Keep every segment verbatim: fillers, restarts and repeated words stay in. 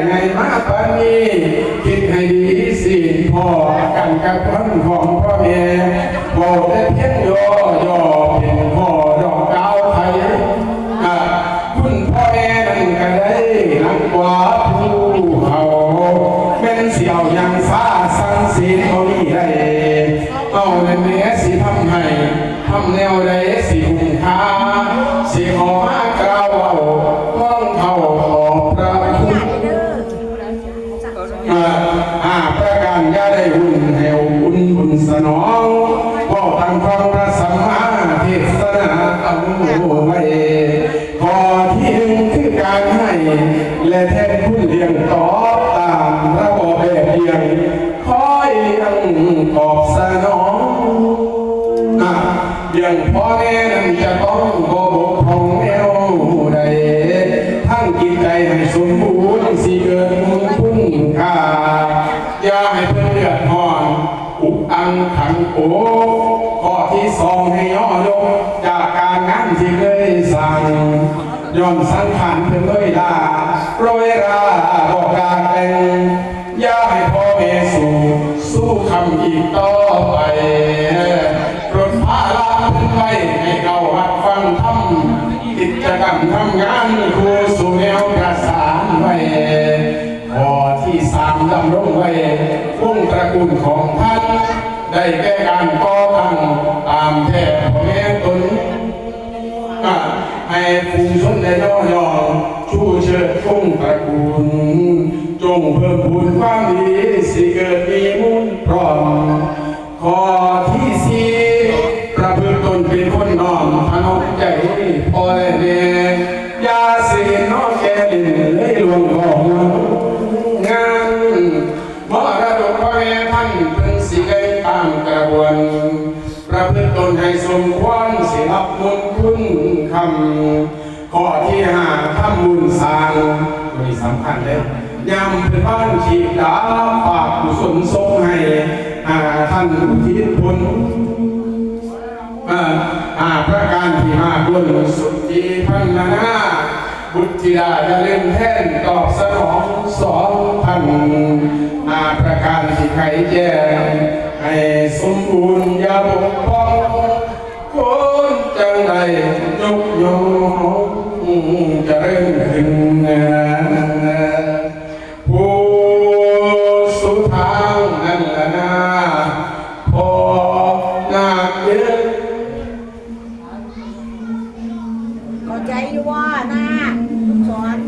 ไงมาปานนี้ คิดให้ดีสิพ่อกันกับคนของพ่อแม่เว้าแต่เพียงย่อๆ เป็นข้อดอกกล่าวไข อ่ะ คุณพ่อแม่นั้นก็ได้นักกว่าผู้เขา แม่นสิเอาหยังฟ้าสั่งเสียเขานี่ได้ เอาแม่นแม่สิทำให้ ทำแนวใดสิคุ้มค่า สิขอมากล่าวเว้า พ้องเท่าขอบพระคุณ อ่า ห้าประการอย่าได้วุ่น ให้อบอุ่นบุญสนอง เว้าตามฟังพระสัมมาเทศนาเอาไว้ ข้อที่หนึ่งคือการให้ และแทนคุณเลี้ยงตอบตามระบอบแบบเลี้ยง คอยเลี้ยงตอบสนอง อ่ะ เลี้ยงพ่อแม่นั้นจะต้องบ่บกพร่องแนวใด ทั้งจิตใจให้สมบูรณ์สิเกิดมูลคุณค่า อย่าให้เพิ่นเดือดร้อน อุกอังขังโอก ข้อที่สองให้ย่อยก จากการงานที่เคยสร้าง ย้อนสังขารเพิ่นเลยลา โรยราบอกลาแกง อย่าให้พ่อแม่สู่ สู้คำอีกต่อไป ปลดภาระเพิ่นไว้ให้เข้าวัดฟังธรรม กิจกรรมทำงานครูสู่แนวประสานไว้ ข้อที่สามดำรงไว้ วงตระกูลของท่าน ได้แก่การก่อตั้งตามแท้พ่อแม่ตน อ่ะ ให้ฝูงชนได้ย่อหย่องชูเชิดวงตระกูล จงเพิ่มพูนความดี สิเกิดมีมูลพร้อม ข้อที่สี่ ประพฤติตนเป็นคนน้อม ถนอมใจพ่อและแม่ อย่าสิเห็นน้อแก่เล่นเลยล่วงหลอกงาน มรดกพ่อแม่ท่านเพิ่นสิแบ่งตามกระบวน ประพฤติตนให้สมควรสิรับบุญคุณคำ ข้อที่ห้าทำบุญสร้าง ตัวนี้สำคัญเลย ยามเป็นบ้านขีดดาฝากกุศลส่งให้ อ่า ท่านอุทิศผล อ่า อ่า ประการที่ห้าล้วนสุดที่พันนานา บุตรธิดาอย่าลืมแทนตอบสนองสองพัน อ่า ประการที่ไขแจ้ง ให้สมบูรณ์อย่าบกพร่อง คนจังใดยกย่องเจริญขึ้น ผู้สุดทางนั่นละนา พ่อนาคเอ้ย เข้าใจอยู่ว่านาคสอน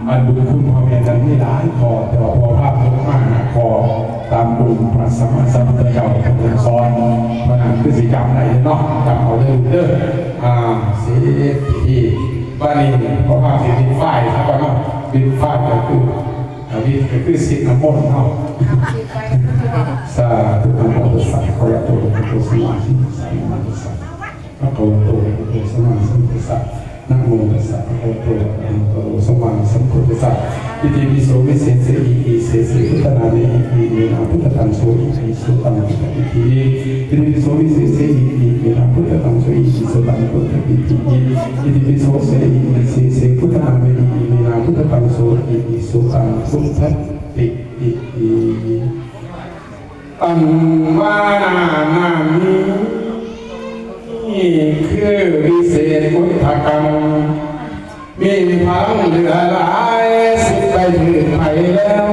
อันบุญคุณพ่อแม่นั้นมีหลายข้อ แต่ว่าพอภาพยกมาหาข้อ ตามองค์พระสัมมาสัมพุทธเจ้าเพิ่นสอน เพราะนั้นคือสิจำได้เนาะ จำเอาเด้อลูกเด้อ อ่า สิบปี บัดนี้พอภาพสิปิดไฟล์ซะก่อนเนาะ ปิดไฟล์ก็คือ อ่า วิทย์ก็คือสิทธิ์น้ำมนต์เนาะ สาธุ นะโมตัสสะ ภะคะวะโต อะระหะโต สัมมาสัมพุทธัสสะ นะโมตัสสะ ภะคะวะโต อะระหะโต สัมมาสัมพุทธัสสะ นะโมตัสสะ ภะคะวะโต อะระหะโต สัมมาสัมพุทธัสสะ อิติปิโส วิเศษเส อิติเสเส พุทธนาเม อิติเมนะ พุทธตังโส อิติโสตัง พุทธอิทธิ อิติปิโส วิเศษเส อิติเมนะ พุทธตังโส อิติโสตัง พุทธอิทธิ อิติปิโส เส อิติเสเส พุทธนาเม อิติเมนะ พุทธตังโส อิติโสตัง พุทธอิทธิ อันว่านานานี้ คือวิเศษพุทธกรรม มีพลังเหลือหลาย สิไปถือไผแล้ว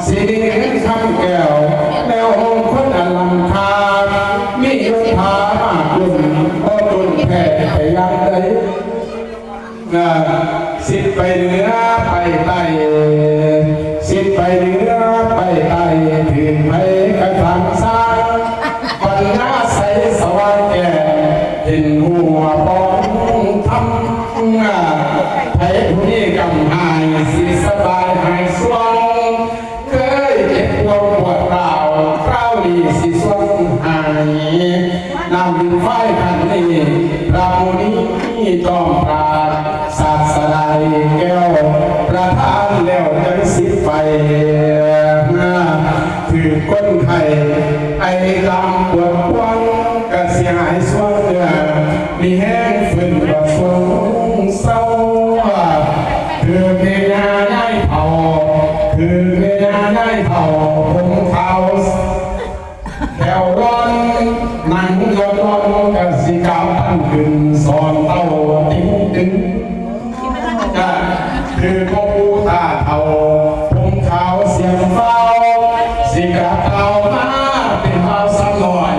สิมีเงินคำแก้ว แล้วองค์คนอลังคา มียศถามากลุ่น ก็ตุนแผ่ไปยังใด สิไปเหนือไปใต้ สิไปเหนือไปใต้ ถือไผกระสังสร้าง ปัญญาใสสว่างแก่ เห็นหัวปองทำ ไผผู้นี้กำหาย สิสบายหายสวง เคยเจ็บปวดปวดร้าว คราวนี้สิสวงหาย นำไฟขันนี้ พระมุนีจอมปราชญ์ ศาสดาแก้ว ประทานแล้วจังสิไป ถือคนไข้ไอกามปวดปวงกะสิหายส่วงเนื้อมีแฮงฟื้นกว่าส่วงเศร้าถือแม่ยายเฒ่าถือแม่ยายเฒ่าผมขาวแถวร้อนหนังยอดร้อนกะสิกาวตั้งขึ้นสอนเต้าตึงตึง ก็คือพวกผู้ตาเฒ่าผมขาวเสียงเบาสิกะเฒ่ามาเป็นเบาสำน้อย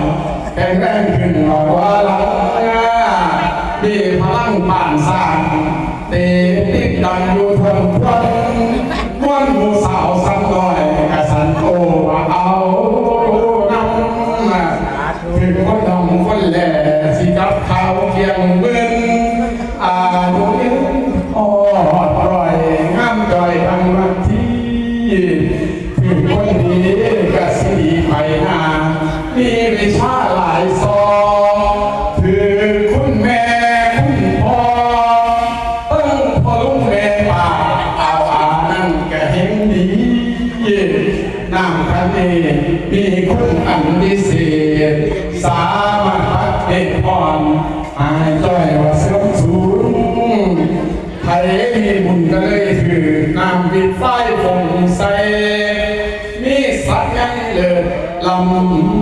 แข็งแรงขึ้นกว่าหลังมีพลังปานสร้างเตะติดดังอยู่ทนทนม้วนผู้สาวสำน้อยกะสันโอว่าเอานำคือคนดำคนแหล่สิกับขาวเคียงเมือน อายุยืนฮอดร้อยงามจ่อยทั้งวันทีคือคนดีกะสิดีไปหน้ามีวิชาหลายซองคือคุณแม่คุณพ่อตั้งพ่อลุงแม่ป้าเอาอานั่นกะเฮงดี น้ำคันนี้มีคุณอันวิเศษ สามารถพัดเด็กอ่อนหายจ้อยว่าเสื่อมสูงไผมีบุญก็เลยถือน้ำวิดไฟฟงใส มีสัตว์ยังเลิศลำ